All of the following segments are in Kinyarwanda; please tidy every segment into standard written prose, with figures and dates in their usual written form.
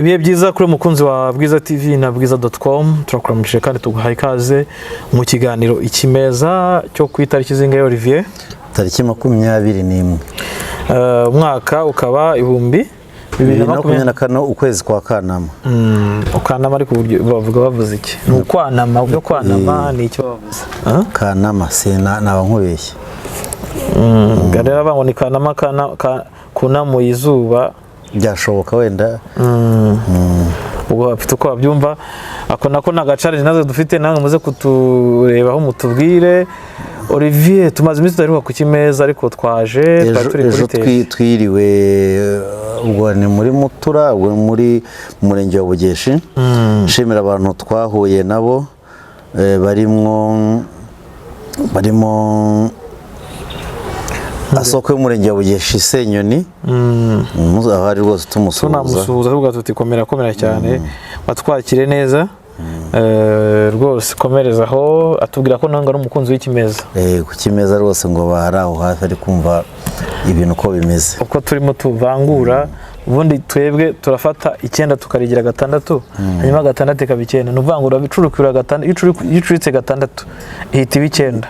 Ibihe byiza kuri mukunzi wa Bwiza TV na bwiza.com. Turakuramukije kandi tuguhaye ikaze mu kiganiro Ikimeza cyo ku itariki zingahe, Olivier? Tariki 21. Umwaka ukaba ibihumbi bibiri na makumyabiri na kane, ukwezi kwa Kanama. Ukanama, ariko uburyo bavuga, bavuze iki? Ni ukwanama, byo kwanama ni icyo bavuze? Ah? Kanama se naba nkubeshye. Rero bavuga ngo ni Kanama, kunamuye izuba. Byashoboka wenda. Ubwo bafite uko babyumva. Ako nako ni agachallenge nazo dufite, namwe muze kuturebaho mutubwire. Olivier, tumaze iminsi tudaheruka ku Kimeza, ariko twaje twari Ejo turi kuri ejo tele. Twiriwe ubwo ni muri Mutura, ubwo muri murenge wa Bugeshi. Nshimira abantu twahuye nabo, barimo asoko y'umurenge wa Bugeshi, Senyoni, aho ari rwose tumusuhuza. Tunamusuhuza tuvuga tuti komera, komera cyane, batwakire neza. Rwose komereza aho, atubwira ko nanga ari umukunzi w'Ikimeza. Ku Kimeza rwose, ngo bahari aho hafi, ari kumva ibintu uko bimeze. Uko turimo tuvangura, ubundi twebwe turafata icyenda tukarigira gatandatu, hanyuma gatandatu ikaba icyenda. Ni ukuvuga ngo urabicurukira gatandatu, iyo ucuritse gatandatu ihita iba icyenda.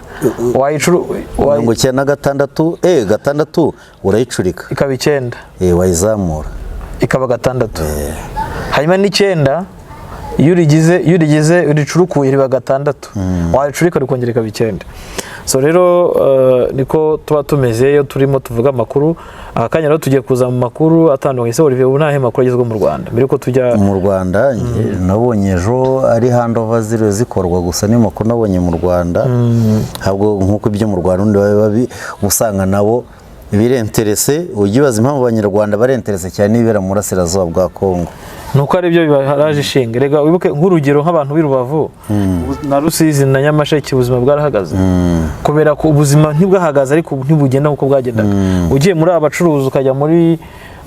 96, gatandatu urayicurika. Ikaba icyenda. Wayizamura. Ikaba gatandatu. Hanyuma n'icyenda iyo urigize uricurukuye riba gatandatu, waricurika rikongera ikaba icyenda. So rero niko tuba tumeze iyo turimo tuvuga amakuru. Aka kanya rero tugiye kuza mu makuru atandukanye. Ese Olivier, ubu ntahe makuru agezweho mu Rwanda mbere yuko tujya? Mu Rwanda, njye nabonye ejo ari handover ziriwe zikorwa gusa, ni makuru nabonye mu Rwanda. Ntabwo nk'uko ibyo mu Rwanda ubundi baba usanga nabo birenterese. Ujya ubaza impamvu Abanyarwanda barenterese cyane n'ibibera mu burasirazuba bwa Kongo. Nuko ari byo bibaraje ishinga. Rega wibuke nk'urugero nk'abantu b'i Rubavu na Rusizi na Nyamasheke, ubuzima bwarahagaze, kubera ko ubuzima ntibwahagaze ariko ntibugenda nk'uko bwagendaga. Ugiye muri aba bacuruzi, ukajya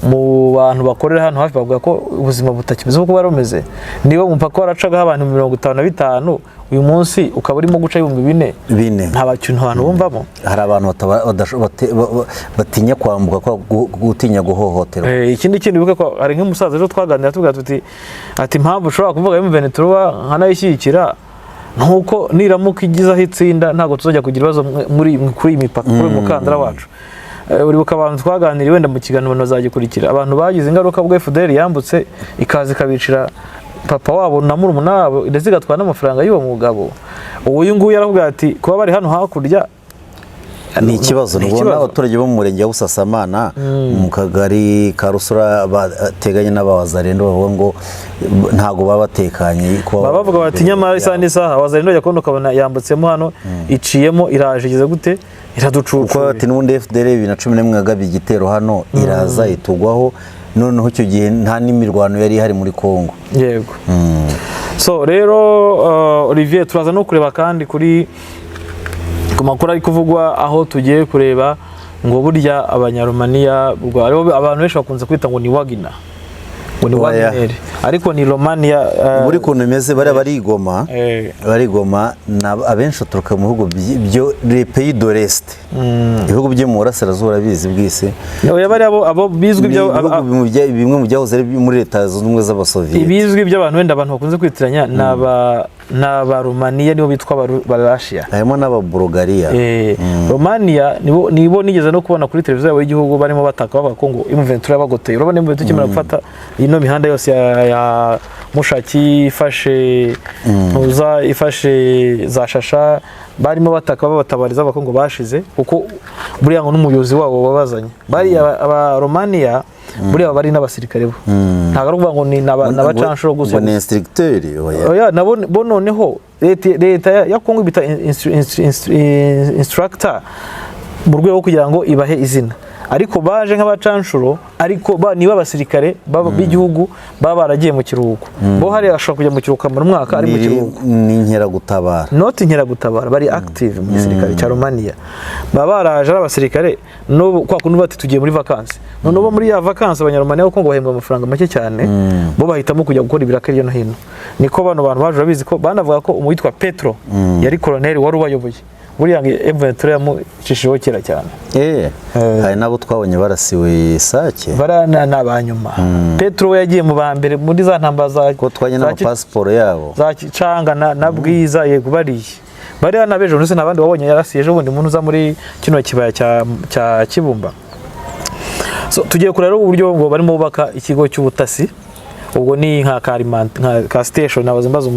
mu bantu bakorera hano hafi, bavuga ko ubuzima butakimeze nk'uko bwari bumeze. Niba umupaka waracagaho abantu 55, uyu munsi ukaba urimo guca 4000. Bine. Nta kintu abantu bumvamo. Hari abantu batinya kwambuka gutinya guhohoterwa. Ikindi kintu wibuke ko hari nk'umusaza ejo twaganira, tuvuga tuti ati impamvu ushobora kuvuga M23 nkanayishyigikira, nuko niramuka igize aho itsinda, ntabwo tuzajya kugira ibibazo muri kuri iyi mipaka, kuri uyu mukandara wacu. Uribuka abantu twaganiriye, wenda mu kiganiro abantu bazagikurikira, abantu bagize ingaruka ubwo FDLR yambutse ikaza ikabicira papa wabo na murumuna wabo, ndetse igatwara n'amafaranga y'uwo mugabo. Uyu nguyu yaravuga ati kuba bari hano hakurya Ni ikibazo. Ni Ubona ikibazo. abaturage bo mu murenge wa Busasamana, mu kagari ka Rusura, bateganye n'Abawazarendo, bavuga ngo ntabwo baba batekanye kuba Baba bavuga bati nyamara isaha n'isaha Wazarendo ajya kubona ukabona yambutsemo hano, iciyemo, iraje, igeze gute, Kuko iraducucuye. Bati n'ubundi FDLR 2011 yagabye igitero hano, iraza itugwaho. Noneho icyo gihe nta n'imirwano yari ihari muri Kongo. Yego. So rero Olivier, turaza no kureba kandi ku makuru ari kuvugwa, aho tugiye kureba ngo burya Abanyaromaniya, ubwo hariho abantu benshi bakunze kwita ngo ni Wagner, ngo ni Oya. Wagner, ariko ni Romania. Muri kuntu imeze, bariya barigoma, barigoma abenshi baturuka mu bihugu byo les pays de l'Est, ibihugu byo mu burasirazuba, urabizi bw'isi. Oya, bariya abo bizwi Ni byo ibihugu bimwe mu byahoze ari muri Leta Zunze Ubumwe z'Abasoviyeti. Ibizwi by'abantu, wenda abantu bakunze kwitiranya, ni Abaromaniya, nibo bitwa Abarashiya. Harimo n'Ababulgariya. Romania nibo nigeze no kubona kuri televiziyo yabo y'igihugu barimo bataka, bavuga ko ngo M23 yabagoteye. Urabona M23 ikimara gufata ino mihanda yose ya Mushaki, ifashe Ntuza, ifashe za Shasha, barimo bataka babatabariza, bavuga ko ngo bashize, kuko buriya ngo n'umuyobozi wabo wabazanye bariya aba Romania, buriya bari n'abasirikare bo, ntabwo ari ukuvuga ngo ni n'abacanshuro gusa. Ngo ni instructeur, oya. Oya, nabo bo noneho leta ya Kongo bita instructor mu rwego rwo kugira ngo ibahe izina, ariko baje nk'abacanshuro, ariko niba abasirikare b'igihugu baba baragiye mu kiruhuko, bo hariya ashobora kujya mu kiruhuko amara umwaka ari mu kiruhuko. Ni inkeragutabara. Not inkeragutabara, bari active mu gisirikare cya Romania. Baba baraje ari abasirikare n'ubu kwa kundi bati tugiye muri vacances. Noneho bo muri ya vacances, Abanyaromaniya kuko ngo bahembwa amafaranga make cyane, bo bahitamo kujya gukora ibiraka hirya no hino. Niko bano bantu baje, urabizi ko banavuga ko uwitwa Petro yari koloneli wari ubayoboye. Buriya ngo M23 yamucishijeho kera cyane. Hari n'abo twabonye barasiwe Sake. Bariya ni abanyuma. Petro we yagiye mu ba mbere muri za ntambara za Ko twanye za n'amapasiporo yabo. Za Kicanga na Bwiza. Yego, bariye bariya n'abejo ndetse n'abandi wabonye yarasiye ejo bundi muntu uza muri kino kibaya cya Kibumba. So tugiye kureba rero uburyo ngo barimo bubaka ikigo cy'ubutasi, ubwo ni nka nka ka station. Nabaze mbaza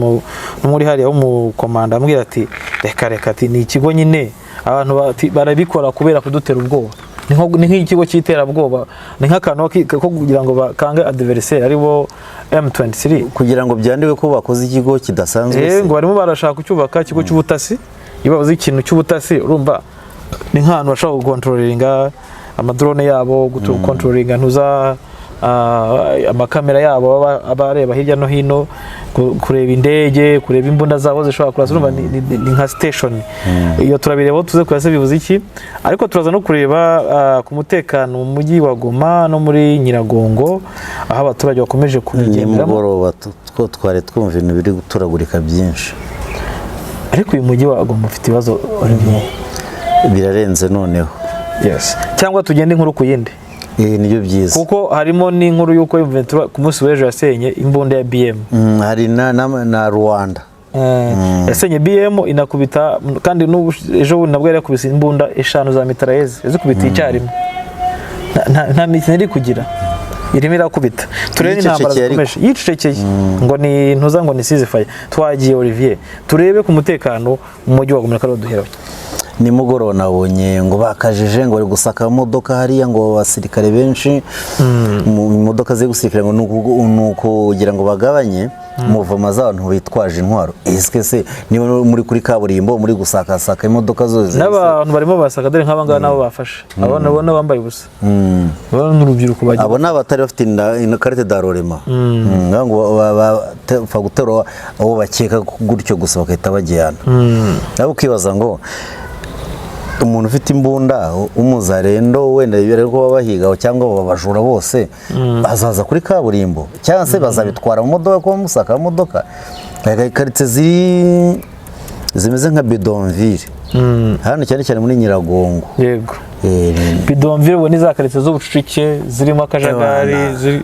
muri hariya w'umukomanda, ambwira ati: "Reka reka," ati: "Ni ikigo nyine abantu barabikora kubera kudutera ubwoba, ni nk'ikigo cy'iterabwoba, ni nk'akantu ko kugira ngo bakange adversaire, aribo M23." Kugira ngo byandikwe ko bakoze ikigo kidasanzwe se? Ngo barimo barashaka kucyubaka, ikigo cy'ubutasi. Iyo bavuze ikintu cy'ubutasi, urumva ni nk'ahantu bashobora gukontrolinga amadrone yabo, gukontrolinga ntuza amakamera yabo aba areba hirya no hino, kureba indege, kureba imbunda zabo zishobora kurasa. Urumva ni nka station. Iyo turabireba tuze kureba se bivuze iki. Ariko turaza no kureba ku mutekano mu mujyi wa Goma no muri Nyiragongo, aho abaturage bakomeje kubigenderamo. Nimugoroba two twari twumva ibintu biri guturagurika byinshi. Ariko uyu mujyi wa Goma ufite ibibazo, Olivier. Birarenze noneho. Yes. Cyangwa tugende inkuru ku yindi? Nibyo byiza. Kuko harimo n'inkuru y'uko M23 ku munsi w'ejo yasenye imbunda ya BM. Hari na Rwanda. Yasenye BM inakubita kandi n'ubu ejo bundi nabwo yari yakubise imbunda eshanu za mitrailleuse, yazikubitiye icyarimwe. Nta mikino iri kugira, irimo irakubita. Turebe n'intambara Yicecekeye ariko. zikomeje. Yicecekeye ngo ni ntuza, ngo ni ceasefire. Twagiye, Olivier, turebe ku mutekano mu mujyi wa Goma kariho duhera. Nimugoroba nabonye ngo bakajije, ngo bari gusaka amamodoka hariya, ngo abasirikare benshi mu modoka ziri gusirikare, ngo ni ukugira ngo bagabanye mouvement z'abantu bitwaje intwaro. Ese se niba muri kuri kaburimbo muri gusakasaka imodoka zose? N'abantu barimo basaka, dore nk'aba ngaba nabo bafashe, abana ubona bambaye ubusa. Urabona n'urubyiruko bagiye. Abo ni abatari bafite carte d'enrôlement, ngo bapfa guterura abo bakeka gutyo gusa bagahita bajyana. Nawe ukibaza ngo umuntu ufite imbunda w'umuzarendo, wenda bari kuba bahiga cyangwa abo bajura bose bazaza kuri kaburimbo, cyangwa se bazabitwara mu modoka, kuba musaka mu modoka. Karitsiye ziri zimeze nka bidonville hano, cyane cyane muri Nyiragongo. Bidonville ubu ni za karitsiye z'ubucucike zirimo akajagari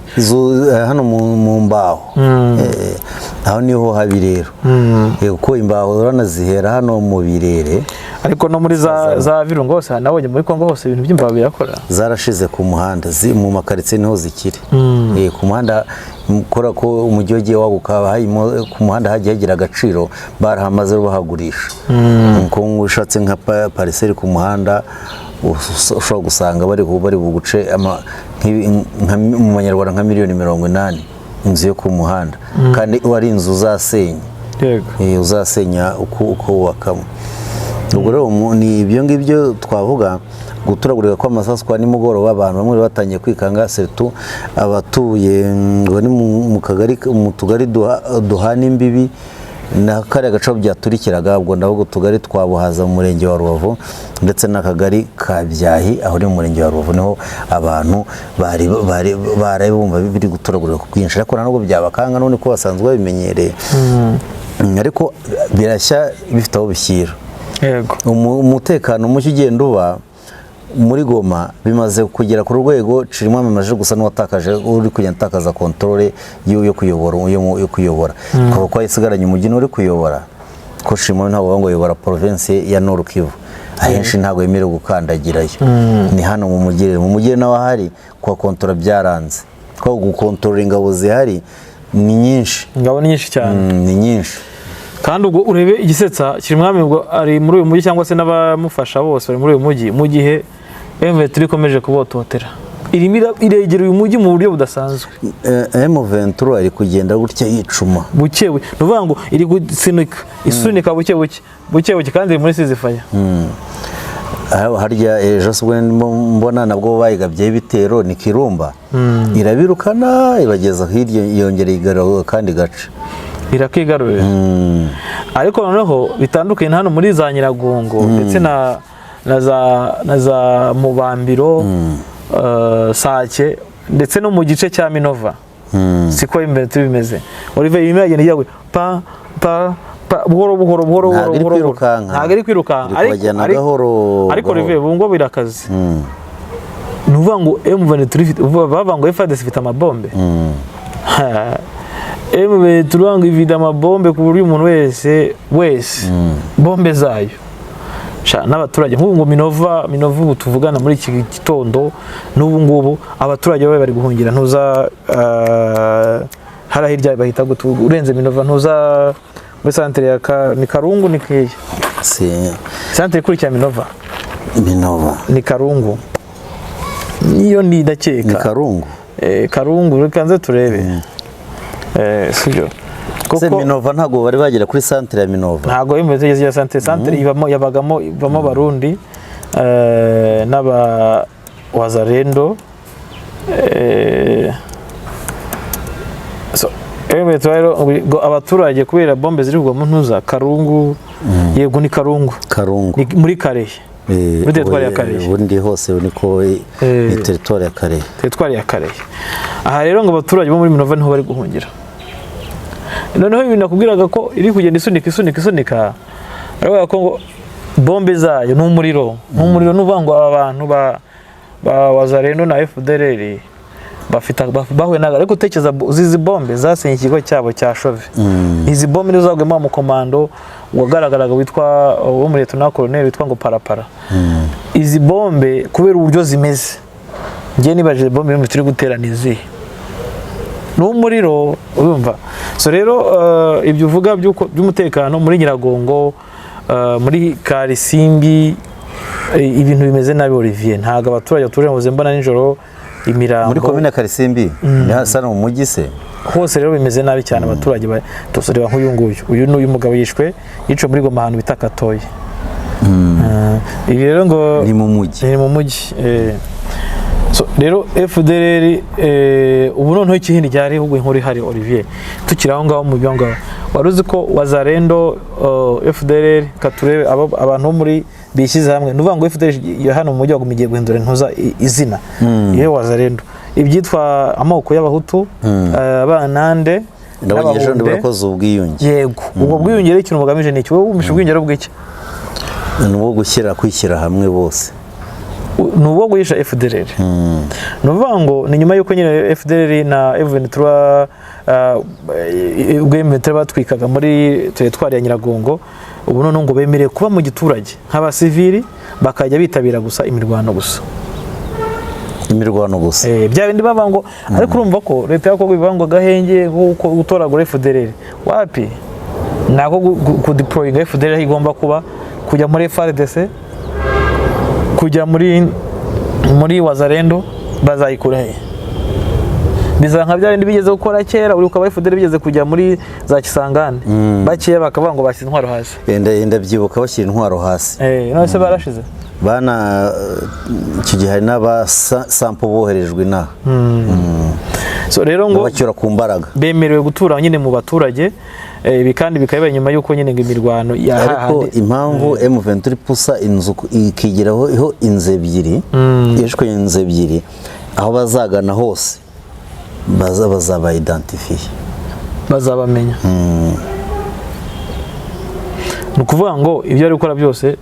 Hano mu mbaho. Aho niho habi rero. Kuko imbaho urabona zihera hano mu birere. Ariko no muri za Virunga hose nabonye, muri Kongo hose ibintu by'imbaho birakora. Zarashize ku muhanda, mu makaritsiye niho zikiri. Ku muhanda kubera ko umujyi wagiye waguka, ku muhanda hagiye hagira agaciro, barahamaze bahagurisha. Nko ushatse nka parcelle ku muhanda, ushobora gusanga bari buguce mu manyarwanda nka miliyoni 80, inzu yo ku muhanda, kandi ari inzu uzasenya. Uzasenya uko wubakamo. Ubwo rero ni ibyo ngibyo twavuga, guturagurika kw'amasasu kwa nimugoroba. Abantu bamwe batangiye kwikanga, surtout abatuye ngo ni mu kagari, mu tugari duhana imbibi na kariya gace aho byaturikiraga. Ubwo ndavuga utugari twa Buhaza mu murenge wa Rubavu ndetse n'akagari ka Byahi aho ni mu murenge wa Rubavu, niho abantu bari bumva biri guturagurika ku bwinshi. Ariko nta nubwo byabakanga none ko basanzwe babimenyereye. Ariko birashya bifite aho bishyira. Umutekano muke ugenda uba muri Goma bimaze kugera ku rwego Cirimwami amaze gusa n'uwatakaje, uri kugenda atakaza contrôle yo kuyobora, yo kuyobora kuva ko yasigaranye umujyi n'uri kuyobora, ko Cirimwami ntabwo bavuga ngo ayobora province ya Nord Kivu, ahenshi ntabwo yemerewe gukandagirayo. Ni hano mu mujyi rero, mu mujyi naho ahari kuhakontora byaranze, ko gukontorora ingabo zihari ni nyinshi. Ingabo ni nyinshi cyane. Ni nyinshi. Kandi ubwo urebe igisetsa, Cirimwami ubwo ari muri uyu mujyi cyangwa se n'abamufasha bose bari muri uyu mujyi, mu gihe M23 ikomeje kubototera, irimo iregera uyu mujyi mu buryo budasanzwe. M23 ari kugenda gutya yicuma. Buke buke, ni ukuvuga ngo iri gusunika, isunika buke buke buke buke, kandi iri muri ceasefire. Aho harya ejo se ubwo ndimo mbona nabwo bayigabyeho ibitero, ni Kirumba, irabirukana ibageza hirya, yongera igarura akandi gace. Irakigarurira. Ariko noneho bitandukanye na hano muri za Nyiragongo ndetse na za Mubambiro, Sake ndetse no mu gice cya Minova, siko imbere bimeze. Olivier, irimo iragenda ijya pa pa. Buhoro buhoro buhoro buhoro. Ntabwo iri Buhoro buhoro. kwirukanka. Ntabwo iri kwirukanka. Iri kubajyana gahoro Ariko gahoro. Olivier, ubu ngo birakaze. Ni ukuvuga ngo M23 ifite, bavuga ngo FARDC ifite amabombe. M23 ngo ifite amabombe ku buryo umuntu wese wese bombe zayo. Sha, n'abaturage nk'ubu ngo Minova, Minova ubu tuvugana muri iki gitondo n'ubu ngubu abaturage babe bari guhungira ntuza, hariya hirya bahita gute, urenze Minova ntuza muri santere ya ni Karungu, ni kihe? Si. Santere ikurikira Minova. Minova. Ni Karungu niyo, ni ndakeka. Ni Karungu. Karungu, reka nze turebe. Sibyo? Se Kuko Minova ntabwo bari bagera kuri santere ya Minova. Ntabwo imeze ya santere ibamo, yabagamo, ibamo Abarundi n'aba Wazalendo. So rero ngo abaturage kubera bombe ziri kugwa mu ntuza Karungu, yego ni Karungu. Karungu. Ni muri Karehe. Muri teritwari ya Karehe. Ubundi hose niko ni teritwari ya Karehe. Teritwari ya Karehe. Aha rero ngo abaturage bo muri Minova niho bari guhungira. Noneho ibintu nakubwiraga ko iri kugenda isunika isunika isunika, aravuga ko ngo bombe zayo ni umuriro, ni umuriro. Ni ukuvuga ngo aba bantu ba Wazalendo na FDLR bafite bahuye naga, ariko utekereza izi bombe zasenye ikigo cyabo cya Chove. Izi bombe nizo zaguyemo wa mukomando wagaragaraga witwa wo muri Lieutenant Colonel witwa ngo Parapara. Izi bombe kubera uburyo zimeze, njye nibajije bombe yumva turi gutera ni izihe? Ni umuriro, urumva. So rero ibyo uvuga by'umutekano muri Nyiragongo, muri Karisimbi, ibintu bimeze nabi, Olivier. Ntabwo abaturage batuje ngo mbona nijoro imirambo. Muri komine Karisimbi ni hasa no mu mujyi se? Hose rero bimeze nabi cyane. Abaturage tureba nk'uyu nguyu, uyu ni uyu mugabo yishwe, yiciwe muri Goma ahantu bita Katoyi. Ibi rero ngo Ni mu mujyi. Ni mu mujyi. So, rero FDLR ubu noneho ikihindi ryari ahubwo inkuru ihari, Olivier, tukiri aho ngaho mu byo ngaho, wari uzi ko Wazalendo, FDLR, katurebe abantu bo muri bishyize hamwe, ni ukuvuga ngo FDLR ya hano mu mujyi wa Goma igiye guhindura intuza izina iyo Wazalendo, ibyitwa amoko y'Abahutu, Abanande Ndabonye ejo n'Abahunde. Barakoze ubwiyunge. Yego, ubwo bwiyunge rero ikintu bugamije ni iki? Wowe wumvishe ubwiyunge ari ubw'iki? Ni ubwo gushyira kwishyira hamwe bose. Ni ubwo guhisha FDLR. Ni ukuvuga ngo ni nyuma y'uko nyine FDLR na M23, ubwo M23 batwikaga muri teritwari ya Nyiragongo, ubu noneho ngo bemerewe kuba mu giturage nk'abasivili, bakajya bitabira gusa imirwano gusa. Imirwano gusa. Bya bindi bavuga ngo, ariko urumva ko leta ya Kongo ivuga ngo agahenge ko gutoragura FDLR wapi, nako kudeployinga FDLR aho igomba kuba, kujya muri FARDC, kujya muri Wazalendo, bazayikura he? Bizaba nka bya bindi bigeze gukora kera, uri ukaba FDLR bigeze kujya muri za Kisangani, bakeya bakavuga ngo bashyize intwaro hasi. Yenda byibuka bashyira intwaro hasi. None se barashize? Bana icyo gihe hari n'abasampo boherejwe inaha. So rero ngo bacyura ku mbaraga. Bemerewe gutura nyine mu baturage. Ibi kandi bikaba bibaye nyuma y'uko nyine ngo imirwano ya Ariko hahandi impamvu M23 ipusa inzu ikigeraho iho inzu ebyiri, yishwe inzu ebyiri, aho bazagana hose bazaba identifiye. Bazabamenya. Ni ukuvuga ngo ibyo ari gukora byose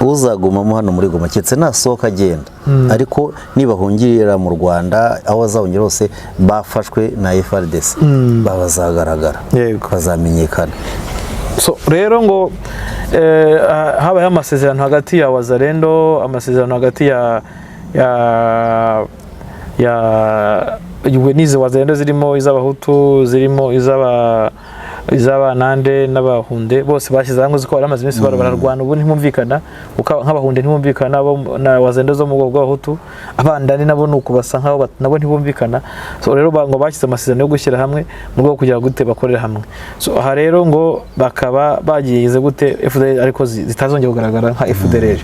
Uzagumamo hano muri Goma keretse nasohoka agenda, ariko nibahungirira mu Rwanda, aho bazahungira hose bafashwe na FARDC, bazagaragara, bazamenyekana. So rero ngo habayeho amasezerano hagati ya Wazalendo, amasezerano hagati ya ubwo n'izi Wazalendo zirimo iz'Abahutu, zirimo iz'Abanande n'Abahunde, bose bashyize hamwe. Uzi ko bari bamaze iminsi bararwana, ubu ntibumvikana, kuko nk'Abahunde ntibumvikana bo na Wazalendo zo mu bwoko bw'Abahutu, Abandani nabo ni uko basa nkaho nabo ntibumvikana. So rero ngo bashyize amasezerano yo gushyira hamwe mu rwego rwo kugira gute bakorere hamwe. So aha rero ngo bakaba bagize gute FDLR ariko zitazongera kugaragara nka FDLR.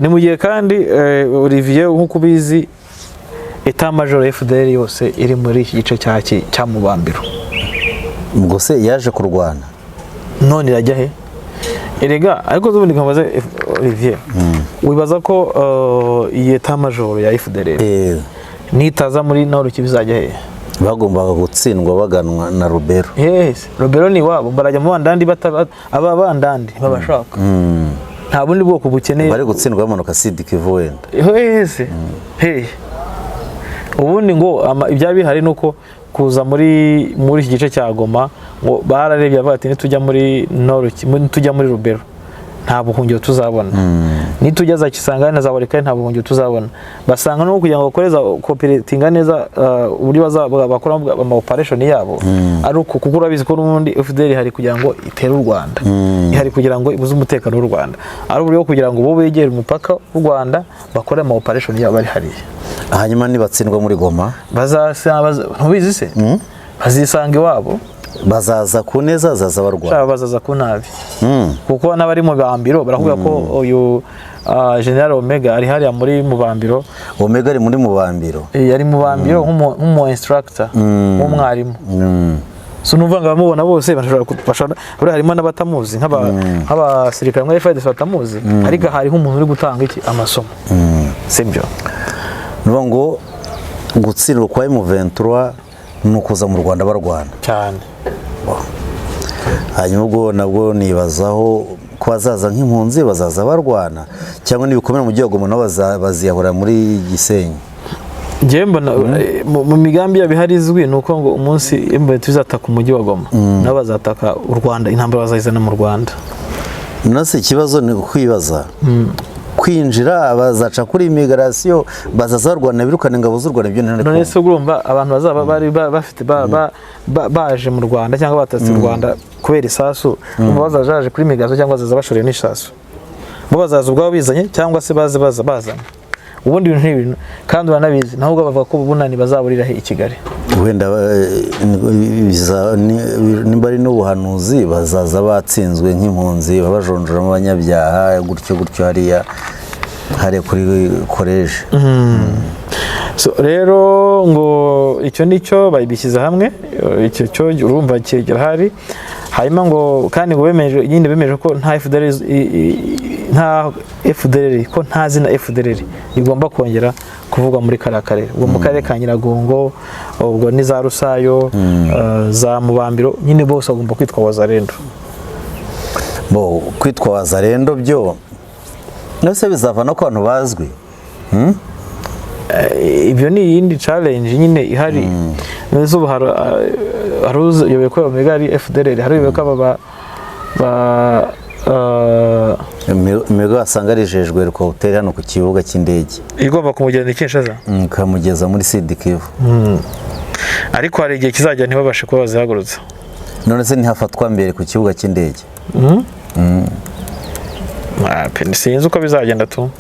Ni mu gihe kandi, Olivier, nk'uko ubizi, état major FDLR yose iri muri iki gice cya Mubambiro. Ubwo se yaje kurwana? None irajya he erega? Ariko ubundi nkabaze Olivier, wibaza ko iyi état major ya FDLR nitaza muri Nord Kivu izajya he? Bagombaga gutsindwa baganwa na Rubero. Yes, Rubero ni iwabo, barajya mu bandandi, aba bandandi babashaka, nta bundi bwoko bukeneye. Bari gutsindwa bamanuka Sud Kivu wenda. Yes, hey. Ubundi ngo ibyari bihari ni uko kuza muri iki gice cya Goma, ngo bararebye bavuga ati: "Nitujya muri Nord, nitujya muri Rubero nta buhungiro tuzabona, nitujya za Kisangani na za Walikale nta buhungiro tuzabona." Basanga no kugira ngo bakore za cooperatinga neza, uburyo bakoramo ama operation yabo ari uko, kuko urabizi ko n'ubundi FDLR hari kugira ngo itere u Rwanda, ihari kugira ngo ibuze umutekano w'u Rwanda, ari uburyo bwo kugira ngo bo begere umupaka w'u Rwanda bakore ama operation yabo bari hariya. Hanyuma nibatsindwa muri Goma? Ntubizi se? Bazisanga iwabo. Bazaza ku neza, bazaza barwana? Shaka bazaza ku nabi, kuko n'abari mu Bambiro baravuga ko uyu General Omega ari hariya muri Mubambiro. Omega ari muri Mubambiro? Ari mu Bambiro nk'umu instructor, nk'umwarimu. So nuvuga ngo abamubona bose bashobora, buriya harimo n'abatamuzi, nk'abasirikare muri FARDC batamuzi, ariko hari nk'umuntu uri gutanga iki amasomo, sibyo? Ni ukuvuga ngo gutsindwa kwa M23 ni ukuza mu Rwanda barwana. Cyane. Hanyuma ubwo nabwo nibazaho ko bazaza nk'impunzi, bazaza barwana, cyangwa nibikomera mu gihugu nabo baziyahura muri Gisenyi. Njyewe mbona mu migambi yabo ihari izwi ni uko ngo umunsi M23 izataka umujyi wa Goma, nabo bazataka u Rwanda, intambara bazayizana mu Rwanda. Nase ikibazo ni ukwibaza kwinjira bazaca kuri immigration, bazaza barwana birukana ingabo z'u Rwanda, ibyo ntari None se urumva abantu bazaba bari bafite baje mu Rwanda cyangwa batatse u Rwanda kubera isasu, urumva bazaza baje kuri migration cyangwa bazaza bashoreye n'isasu? Bo bazaza ubwabo bizanye cyangwa se baze baza bazanye? Ubundi ibintu ni ibintu, kandi uranabizi naho ubwo bavuga ko ubunani bazaburira he i Kigali. Wenda nimba ari n'ubuhanuzi, bazaza batsinzwe nk'impunzi, babajonjoramo abanyabyaha gutyo gutyo hariya hariya kuri koleji. So, rero ngo icyo nicyo babishyize hamwe, icyo cyo urumva kirahari. Hanyuma ngo kandi ngo bemeje nyine, bemeje ko nta FDLR nta FDLR, ko nta zina FDLR rigomba kongera kuvugwa muri kariya karere, ubwo mu karere ka Nyiragongo, ubwo ni za Rusayo, za Mubambiro nyine, bose bagomba kwitwa Wazalendo. Bo kwitwa Wazalendo byo nose bizava no ku bantu bazwi? Ibyo ni iyindi challenge nyine ihari. None ubu hari uyobewe ko Omega ari FDLR? Hari uyobewe ko aba ba Imigo wasanga arijejwe helicopter hano ku kibuga cy'indege. Igomba kumugenda i Kinshasa. Ikamugeza muri Sud Kivu. Ariko hari igihe kizajya ntibabashe kuba bazihagurutsa. None se ntihafatwa mbere ku kibuga cy'indege? Ah, pe, sinzi uko bizagenda tu.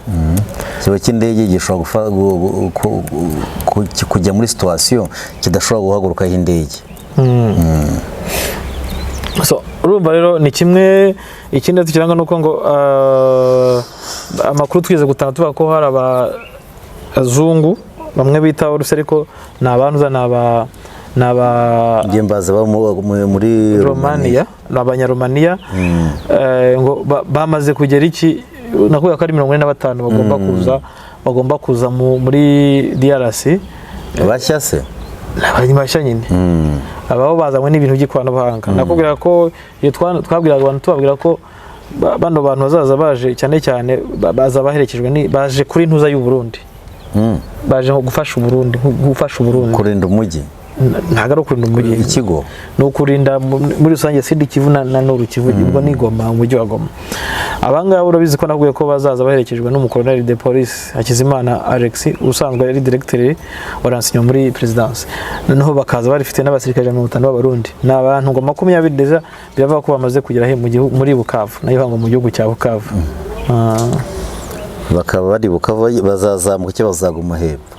Ikibuga cy'indege gishobora kujya muri situation kidashobora guhagurukaho indege. So urumva rero ni kimwe. Ikindi tukiranga ni uko ngo amakuru twigeze gutanga tuvuga ko hari abazungu bamwe bita Oruse, ariko ni abantuza, ni aba Njye mbaza muri Romania, ni Abanyaromaniya. Ngo bamaze kugera iki, nakubwira ko ari 45 bagomba kuza muri DRC. Bashya se? Ni bashya nyine, abaho bazanywe n'ibintu by'ikoranabuhanga. Nakubwira ko iyo twabwiraga abantu, tubabwira ko bano bantu bazaza baje cyane cyane baza baherekejwe baje kuri ntuza y'u Burundi. Baje nko gufasha u Burundi, nko gufasha u Burundi. Kurinda umujyi? Ntabwo ari ukurinda umujyi. Ikigo. Ni ukurinda muri rusange Sud Kivu na Nord Kivu, ubwo ni Goma, umujyi wa Goma. Abangaba urabizi ko nakubwiye ko bazaza baherekejwe n'umukoloneli de police Hakizimana Alex, usanzwe ari directeur wa renseignement muri présidence. Noneho bakaza barifite n'abasirikare 150 b'Abarundi. Ni abantu ngo 20 déjà biravuga ko bamaze kugera he mu gihugu, muri Bukavu, nayo ngo mu gihugu cya Bukavu. Ah. Bakaba bari Bukavu, bazazamuka cyangwa bazaguma hepfo?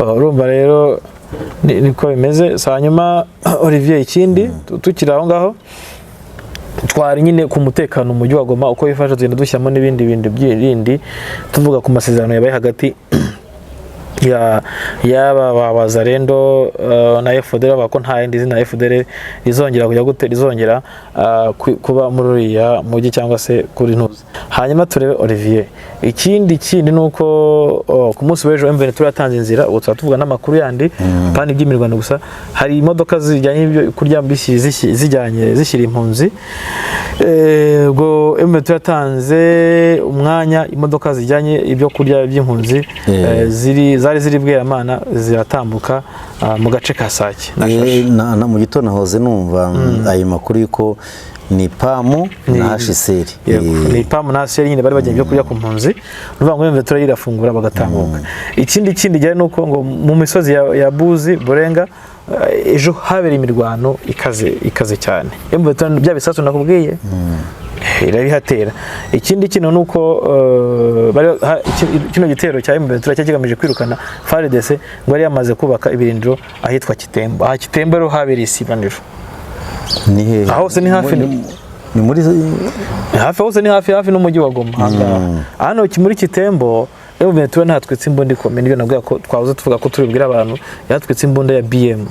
Ah, urumva rero niko bimeze. So, hanyuma Olivier, ikindi tukiri aho ngaho, twari nyine ku mutekano mu mujyi wa Goma uko wifashe, tugenda dushyiramo n'ibindi bintu bindi, tuvuga ku masezerano yabaye hagati Ya yaba ba Wazalendo na FDL, bavuga ko nta yindi zina FDL rizongera kujya gute, rizongera kuba muri uriya mujyi cyangwa se kuri ntuzi. Hanyuma turebe Olivier, ikindi kindi ni uko, oh, ku munsi w'ejo M23 yatanze inzira. Ubu tuba tuvuga n'amakuru yandi pani iby'imirwano gusa. Hari imodoka zijyanye n'ibyo kurya zijyanye zishyira impunzi. Ubwo M23 yatanze umwanya, imodoka zijyanye ibyo kurya by'impunzi zari ziri Bweramana ziratambuka mu gace ka Sake na Shasha. Na mu gitondo nahoze numva ayo makuru yuko ni PAM na HCR. Yego, ni PAM na HCR nyine bari bajyanye ibyo kurya ku mpunzi. Ni ukuvuga ngo M23 irafungura bagatambuka. Ikindi kindi gihari ni uko ngo mu misozi ya Buzi Burenga, ejo habereye imirwano ikaze ikaze cyane. M23 bya bisasu nakubwiye irabihatera. Ikindi kintu ni uko kino gitero cya M23 cyari kigamije kwirukana FARDC, ngo yari yamaze kubaka ibirindiro ahitwa Kitembo. Aha Kitembo rero habereye isibaniro. Ni hehe? Aho hose ni hafi. Ni muri Hafi hose ni hafi hafi n'umujyi wa Goma ahangaha. Hano muri Kitembo M23 ntatwitse imbunda ikomeye, nibyo nabwiye ko twahoze tuvuga ko turi bubwire abantu. Yatwitse imbunda ya BM.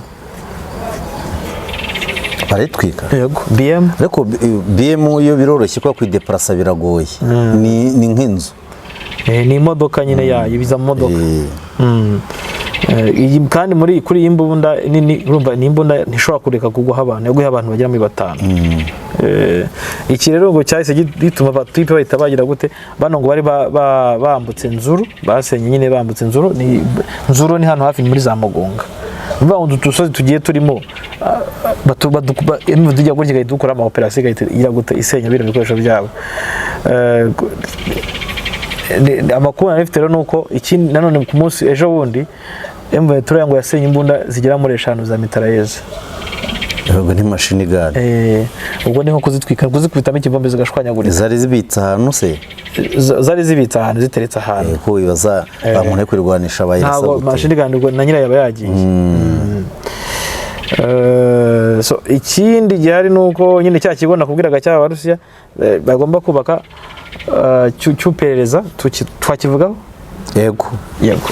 Baritwika? Yego, BM. Ariko BM yo biroroshye kuba kuyideparasa biragoye, ni nk'inzu. Ni imodoka nyine yayo, ibiza mu modoka. Iyi kandi muri kuri iyi mbunda nini, urumva ni imbunda ntishobora kureka kugwaho abantu, yaguye abantu bagera muri batanu. Iki rero ngo cyahise gituma abatipe bahita bagira gute, bano ngo bari bambutse Nzuru, basenye nyine bambutse Nzuru. Ni Nzuru ni hano hafi muri za Mugunga. Ni ukuvuga ngo utu dusozi tugiye turimo, tujya gutya igahita dukora ama operation, igahita igira gute, isenya bino bikoresho byabo. Amakuru nari mfite rero ni uko ikindi nanone ku munsi ejo bundi M23 ngo yasenye imbunda zigera muri eshanu za mitrailleuse. Ubwo ni machine gun. Ubwo ni nko kuzitwika, kuzikubitamo ikibombe zigashwanyagurika. Zari zibitse ahantu se? Zari zibitse ahantu, ziteretse ahantu. Ko wibaza umuntu ari kwirwanisha bayirasa Ntabwo gute? Machine gun ubwo na nyirayo aba yagiye. So ikindi gihari ni uko nyine cya kigo nakubwiraga cy'Abarusiya bagomba kubaka, cy'uperereza twakivugaho. Yego. Yego.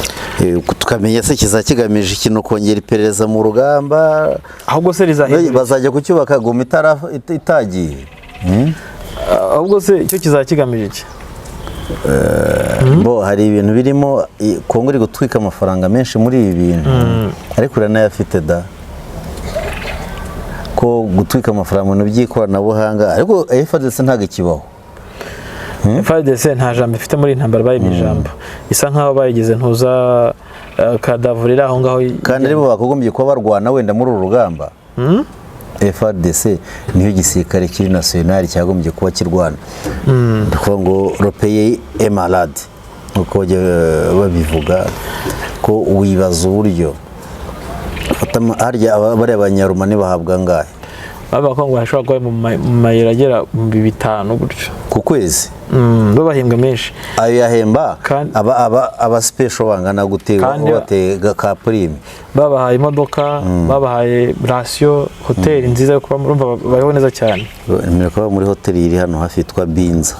Tukamenya se kiza kigamije ikintu, kongera iperereza mu rugamba? Ahubwo se rizahindura? Bazajya kucyubaka Goma itagiye? Ahubwo se cyo kizaba kigamije iki? Bo hari ibintu birimo Kongo iri gutwika amafaranga menshi muri ibi bintu, ariko iranayafite da, ko gutwika amafaranga mu bintu by'ikoranabuhanga, ariko FARDC ntabwo ikibaho. FARDC nta jambo ifite muri iyi ntambara, bayimye ijambo, isa nkaho bayigize ntuza kadavurira aho ngaho. Kandi aribo bakagombye kuba barwana wenda muri uru rugamba. FARDC niyo gisirikare kiri national cyagombye kuba kirwana. Ni ukuvuga ngo le pays est malade, nkuko bajya babivuga, ko wibaza uburyo harya bariya banyarumani bahabwa angahe? Bavuga ko ngo hashobora kuba mu mayero agera mu 5000 gutyo. Ku kwezi? Bo bahembwa menshi. Ayo yahemba aba special bangana gute? Batega ka prime. Babahaye imodoka, babahaye ration, hoteli nziza yo kubamo, urumva babayeho neza cyane. Bemerewe kuba muri hoteli iri hano hafi yitwa Binza.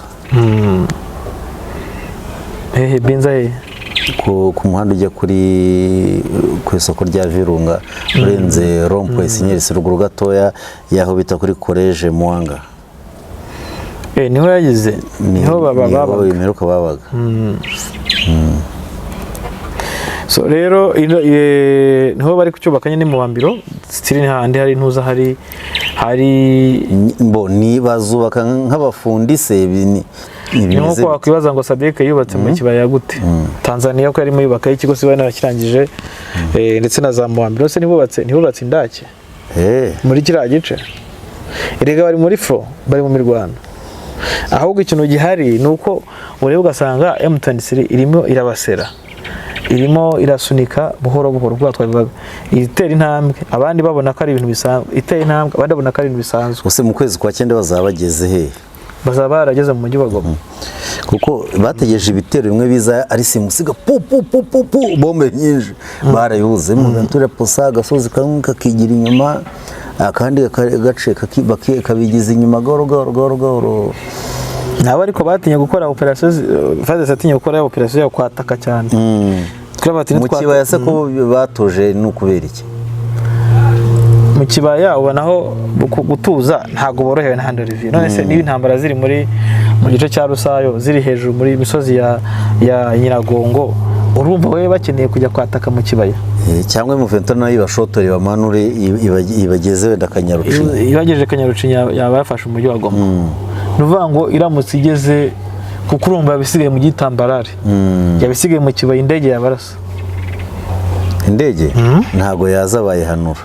Hehe Binza hehe? Ku muhanda ujya ku isoko rya Virunga, urenze rond-point Sinyerisi, ruguru gatoya y'aho bita kuri Collège Mwanga. Niho yagize, niho baba Niho babaga. imperuka babaga. So rero niho bari kucyubaka nyine mu Bambiro sitiri, ni hahandi hari ntuza hari Mbo ni bazubaka nk'abafundi se ni Ni bimeze nko wakwibaza ngo SADC yubatse mu kibaya gute Tanzania, ko yarimo yubaka ikigo siba narakirangije, ndetse na za Muwambiro se ntibubatse indake muri kiriya gice. Erega bari muri front, bari mu mirwano. Ahubwo ikintu gihari ni uko ureba ugasanga M23 irimo irabasera, irimo irasunika buhoro buhoro, kuko twabivugaga, itera intambwe abandi babona ko ari ibintu bisanzwe, itera intambwe abandi babona ko ari ibintu bisanzwe. Use mu kwezi kwa cyenda bazaba bageze he? Bazaba barageze mu mujyi wa Goma. Kuko bategereje ibitero bimwe biza ari simusiga, pu pu pu pu pu, bombe nyinshi barabibuze mu Ventura posa, agasozi kamwe kakigira inyuma, akandi gace kabigiza inyuma gahoro gahoro gahoro gahoro. Nabo ariko batinye gukora operation, FARDC yatinye gukora operation yo kwataka cyane. Bati Mu kibaya se ko batuje, ni ukubera iki? Mu kibaya ubona aho gutuza ntabwo borohewe n'ahandi, Olivier. None se niba intambara ziri mu gice cya Rusayo, ziri hejuru muri misozi ya Nyiragongo, urumva wowe bakeneye kujya kwataka mu kibaya? Cyangwa M23 nayo ibashotore, bamanure, ibageze wenda Kanyarucinya. Ibagejeje Kanyarucinya yaba yafashe umujyi wa Goma. Ni ukuvuga ngo iramutse igeze, kuko urumva yabisigaye mu gitambarare, yabisigaye mu kibaya, indege yabarasa. Indege ntabwo yaza, bayihanura.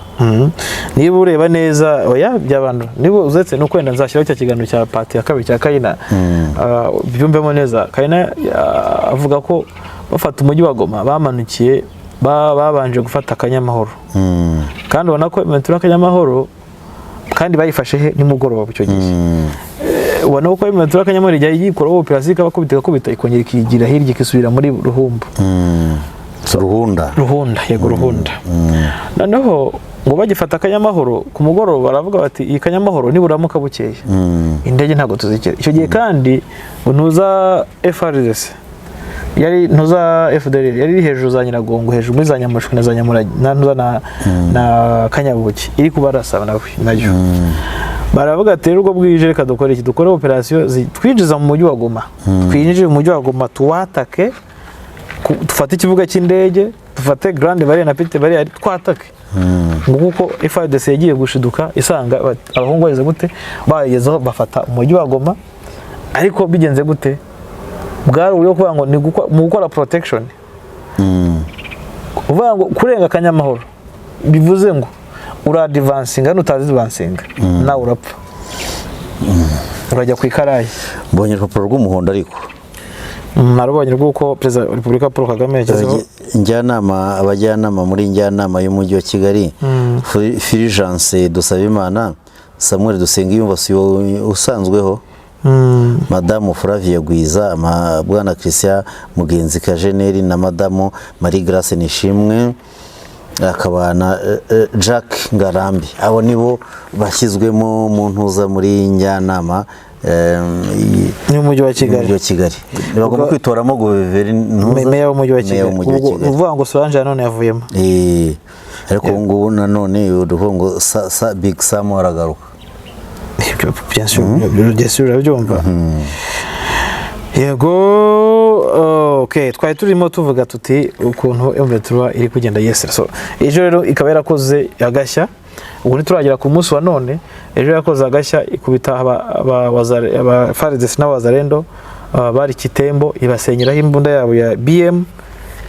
Niba ureba neza, oya, by'abantu niba uzetse nuko wenda nzashyiraho cya kiganiro cya part ya kabiri cya Kayina. Byumvemo neza. Kayina avuga ko bafata umujyi wa Goma bamanukiye babanje gufata Akanyamahoro, kandi ubona ko M23 Akanyamahoro kandi bayifashe he nimugoroba icyo gihe. Ubona ko M23 Akanyamahoro ijya yikora operasiyo, ikabakubita, ikakubita, ikongera ikigira hirya, ikisubira muri Ruhumbu. Ruhunda. Ruhunda, yego, Ruhunda. Noneho ngo bagifata Akanyamahoro ku mugoroba, baravuga bati iyi Kanyamahoro niburamuka bukeye, indege ntabwo tuzikira. Icyo gihe kandi ngo ntuza FARDC yari, ntuza FDLR yari iri hejuru za Nyiragongo, hejuru muri za Nyamushwi na za Nyamuragi na ntuza na Kanyabuki, iri kubarasa nawe nayo. Baravuga ati rero ubwo bwije, reka dukore iki? Dukore operasiyo twinjiza mu mujyi wa Goma, twinjire mu mujyi wa Goma, tuwatake, dufate ikibuga cy'indege, dufate grande barrière na petite barrière, twatake. Ngo kuko FARDC yagiye gushiduka isanga abahungu bageze gute, bagezeho bafata umujyi wa Goma. Ariko bigenze gute? Bwari uburyo kuvuga ngo ni mu gukora protection, uvuga ngo kurenga Akanyamahoro bivuze ngo uradivansinga, nutazivansinga nawe urapfa, urajya ku ikarayi. Mbonye urupapuro rw'umuhondo ariko. Narubonye rw'uko Perezida wa Repubulika Paul Kagame yashyizeho. Njyanama, abajyanama muri njyanama y'umujyi wa Kigali: Fulgence Dusabimana, Samuel Dusengiyumva, si wowe usanzweho, Madamu Flavia Gwiza, Bwana Christian Mugenzi Kajeneri na Madamu Marie Grace Nishimwe, akaba na Jack Ngarambe. Abo nibo bashyizwemo mu ntuza muri njyanama n'umujyi wa Kigali. Y'umujyi wa Kigali. Bagomba kwitoramo guverineri. Meya w'umujyi wa Kigali. Meya w'umujyi wa Ubwo Kigali. ni ukuvuga ngo Solange nanone yavuyemo. Ariko ubu ngubu nanone uruvuga ngo sa Big Sam aragaruka. Ibyo, bien sûr, bien sûr, urabyumva, yego. Ok, twari turimo tuvuga tuti ukuntu M23 iri kugenda yesera. So ejo rero ikaba yarakoze agashya. Ubu ntituragera ku munsi wa none. Ejo yakoze agashya, ikubita aba FARDC n'abazarendo bari Kitembo, ibasenyeraho imbunda yabo ya BM.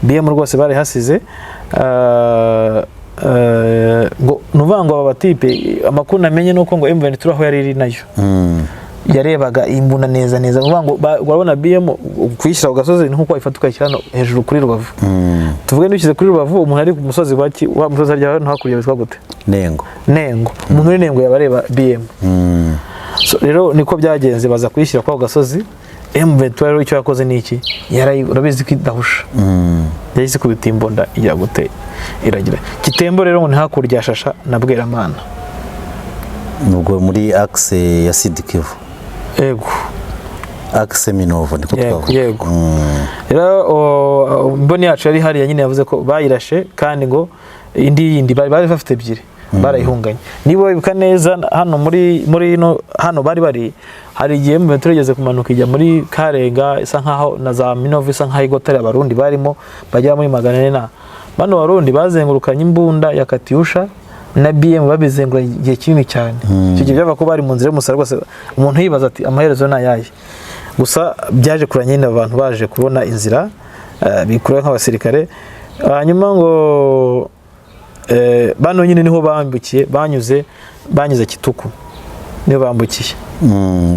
BM rwose bari hasize. Ngo ni ukuvuga ngo aba batipe, amakuru namenye ni uko ngo M23 aho yari iri nayo yarebaga imbunda neza neza. Ni ukuvuga ngo urabona BM kuyishyira ku gasozi ni nk'uko wayifata ukayishyira hano hejuru kuri Rubavu. Tuvuge n'ushyize kuri Rubavu, umuntu ari ku musozi wa musozi harya hano hakurya witwa gute? Nengo. Nengo. Umuntu uri Nengo yaba areba BM. So, rero niko byagenze, baza kuyishyira kuri ako gasozi. M23 rero icyo yakoze ni iki? Urabizi ko idahusha. Yahise ikubita imbunda, igira gute, iragira. Kitembo rero ngo ni hakurya ya Shasha na Bweramana. Ubwo muri axe ya Sud Kivu. Yego. Axe Minova niko Yego, twavuga. Yego. Rero imboni yacu yari hariya nyine yavuze ko bayirashe, kandi ngo indi yindi bari bafite ebyiri barayihunganye. Niba wibuka neza, hano muri ino hano bari hari igihe M23 igeze kumanuka ijya muri Karenga, isa nkaho na za Minova, isa nkaho igotari Abarundi barimo bagera muri 400 na bano Barundi bazengurukanye imbunda ya Katyusha na BM, babizengura igihe kinini cyane. Icyo gihe byava ko bari mu nzira y'umusaraba rwose, umuntu yibaza ati amaherezo ni ayahe? Gusa byaje kuranya nyine, abantu baje kubona inzira, bikura nk'abasirikare. Hanyuma ngo bano nyine niho bambukiye, banyuze Kituku, niho bambukiye.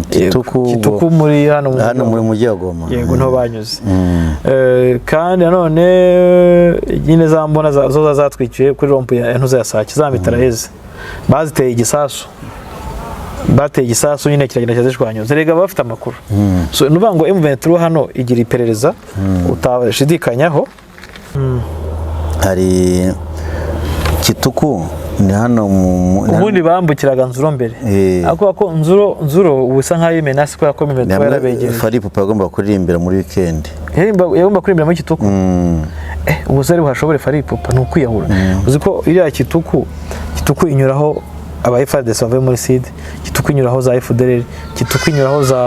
Kituku. Kituku muri hano hano muri mujyi wa Goma. Yego, niho banyuze. Kandi nanone nyine za mbona zo zatwikiwe kuri rond-point ya ntuza ya Sake, za mitrailleuses baziteye igisasu, bateye igisasu nyine kiragenda kirazishwanyuza. Rega baba bafite amakuru. So ni ukuvuga ngo M23 hano igira iperereza utashidikanyaho. Hari Kituku, ni hano Ubundi bambukiraga Nzuro mbere, ariko ko Nzuro ubu isa nkaho imenasi kubera ko M23 yarabegereye. Fally Ipupa agomba kuririmbira muri weekend. Yagomba kuririmbira muri Kituku. Ubwo se ari buhashobore Fally Ipupa? Ni ukwiyahura. Uzi ko iriya Kituku inyuraho aba FARDC bavuye muri Sud, Kituku inyuraho za FDLR, Kituku inyuraho za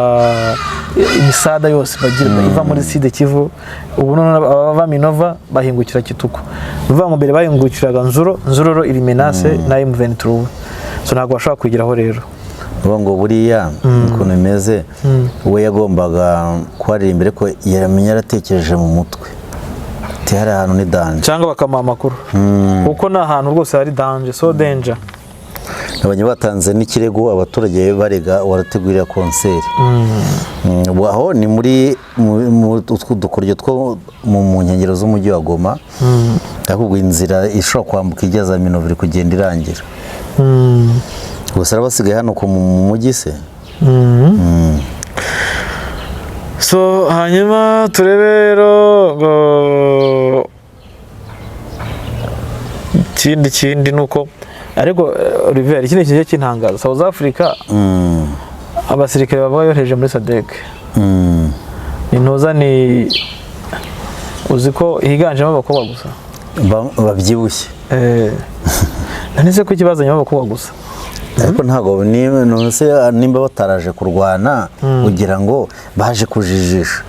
imisada yose bagira iva muri Sud Kivu. Ubu none abava Minova bahingukira Kituku. Ni ukuvuga ngo mbere bahingukiraga Nzuro, Nzuroro iri menacée na M23, so ntabwo bashobora kugeraho rero. Uvuga ngo buriya ukuntu bimeze, we yagombaga kuharirimba, ariko yaramenya yaratekereje mu mutwe ati hari ahantu ni danger. Cyangwa bakamuha amakuru, kuko ni ahantu rwose hari danger, so danger. Abanye batanze n'ikirego, abaturage barega warategurira concert. Ubwo aho ni muri utwo dukoryo two mu nkengero z'umujyi wa Goma, ariko ubwo inzira ishobora kwambuka ijya za Minova iri kugenda irangira. Gusa basigaye hano mu mujyi se. So hanyuma turebe rero ngo ikindi ni uko ariko Olivier, ikindi kijya kintangaza, South Africa abasirikare baba yohereje muri SADC ni ntuza, ni uzi ko higanjemo abakobwa gusa. Babyibushye. None se ko ikibazanyemo abakobwa gusa? Ariko ntabwo none se nimba bataraje kurwana, kugira ngo baje kujijisha?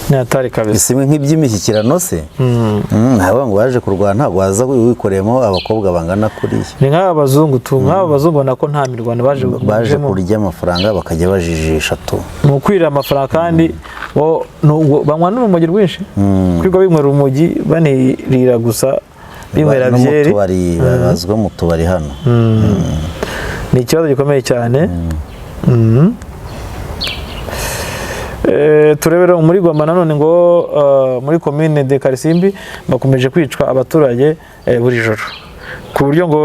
Ni hatari kabisa. Simwe nk'iby'imishyikirano se. Ntabwo ngo baje kurwana, ntabwo waza wikoreyemo abakobwa bangana kuriya. Ni nk'aba bazungu tu, nk'aba bazungu ubona ko nta mirwano baje baje bajemo. Kurya amafaranga bakajya bajijisha tu. Ni ukwirira amafaranga, kandi bo banywa n'urumogi rwinshi, kwirirwa binywera urumogi, banirira gusa, binywera No mu byeri. tubari, bazwi mu tubari hano. Ni ikibazo gikomeye cyane. Turebe rero muri Goma nanone ngo muri commune de Karisimbi bakomeje kwicwa abaturage buri joro, ku buryo ngo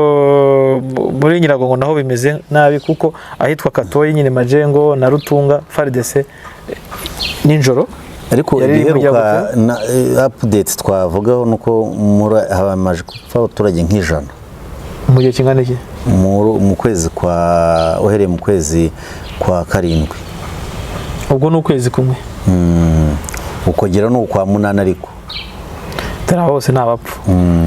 muri Nyiragongo naho bimeze nabi, kuko ahitwa Katoyi nyine, Majengo na Rutunga, FARDC nijoro Ariko yari iri ibiheruka kujya. Na update twavugaho nuko muri hamaze gupfa abaturage nk'100. Mu gihe kingana iki? Mu kwezi kwa, uhereye mu kwezi kwa karindwi. Ubwo ni ukwezi kumwe. Ukongera ni ukwa munani ariko. Tari hose ni abapfu,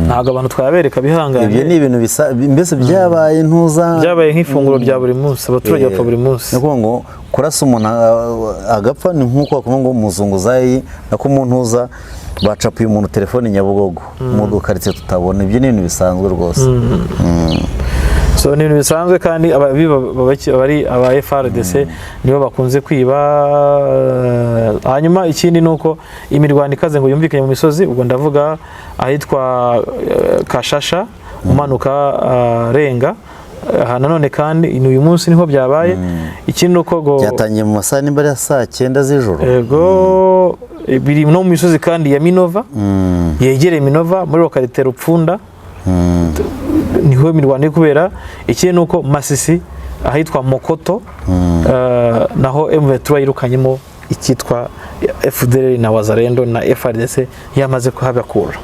ntabwo abantu twabereka bihangane. Ibyo ni ibintu bisa mbese byabaye ntuza. Byabaye nk'ifunguro rya buri munsi, abaturage bapfa buri munsi. Ni ukuvuga ngo kurasa umuntu agapfa ni nk'uko bakuvuga ngo umuzunguzayi, nako umuntu uza bacapuye umuntu telefone Nyabugogo mu dukaritsiye tutabona. Ibyo ni ibintu bisanzwe rwose. So ni ibintu bisanzwe, kandi ababiba bari aba FARDC, nibo bakunze kwiba. Hanyuma ikindi ni uko imirwano ikaze ngo yumvikanye mu misozi, ubwo ndavuga ahitwa Kashasha umanuka Renga. Aha nanone kandi ni uyu munsi niho byabaye. Ikindi ni uko ngo Byatangiye mu masaha nimba ari ya saa 9 z'ijoro. Yego, biri no mu misozi kandi ya Minova, yegereye Minova muri localité Rupfunda, niho imirwano iri kubera. Ikindi ni uko Masisi ahitwa Mokoto, naho M23 yirukanyemo icyitwa FDLR na Wazalendo na FARDC yamaze kuhabakura.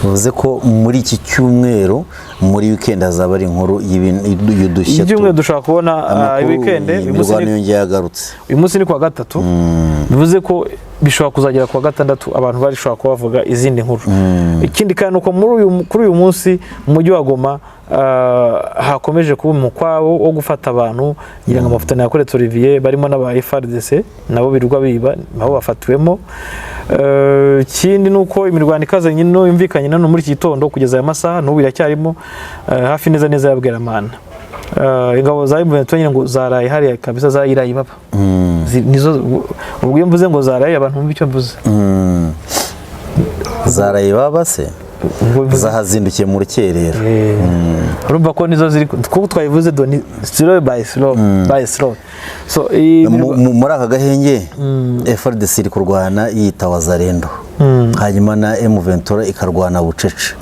Bivuze ko muri iki cyumweru, muri weekend hazaba ari inkuru y'udushya. Ibyumweru dushobora kubona Amakuru, weekend uyu munsi imirwano yongeye yagarutse. Uyu munsi ni kuwa gatatu, bivuze ko bishobora kuzagera kuwa gatandatu abantu barishobora kuba bavuga izindi nkuru. Ikindi kandi ni uko kuri uyu munsi mu mujyi wa Goma hakomeje kuba umukwabu wo gufata abantu, ngira ngo amafoto nayakoretse Olivier, barimo n'aba FARDC nabo birirwa biba, nabo bafatiwemo. Ikindi ni uko imirwano ikaze nyine yumvikanye nano muri iki gitondo kugeza aya masaha, n'ubu iracyarimo, hafi neza neza ya Bweramana. Ingabo za M23 nyine ngo zaraye hariya kabisa, zayiraye baba. Nizo ubwo iyo mvuze ngo zaraye, abantu bumva icyo mvuze. Zaraye baba se? Ubwo mvuze- Zahazindukiye mu rukerera. Urumva ko nizo ziri, kuko twabivuze do ni slow by slow by slow, so iyi Muri aka gahenge FARDC iri kurwana yita Wazalendo, hanyuma na M23 ikarwana bucece.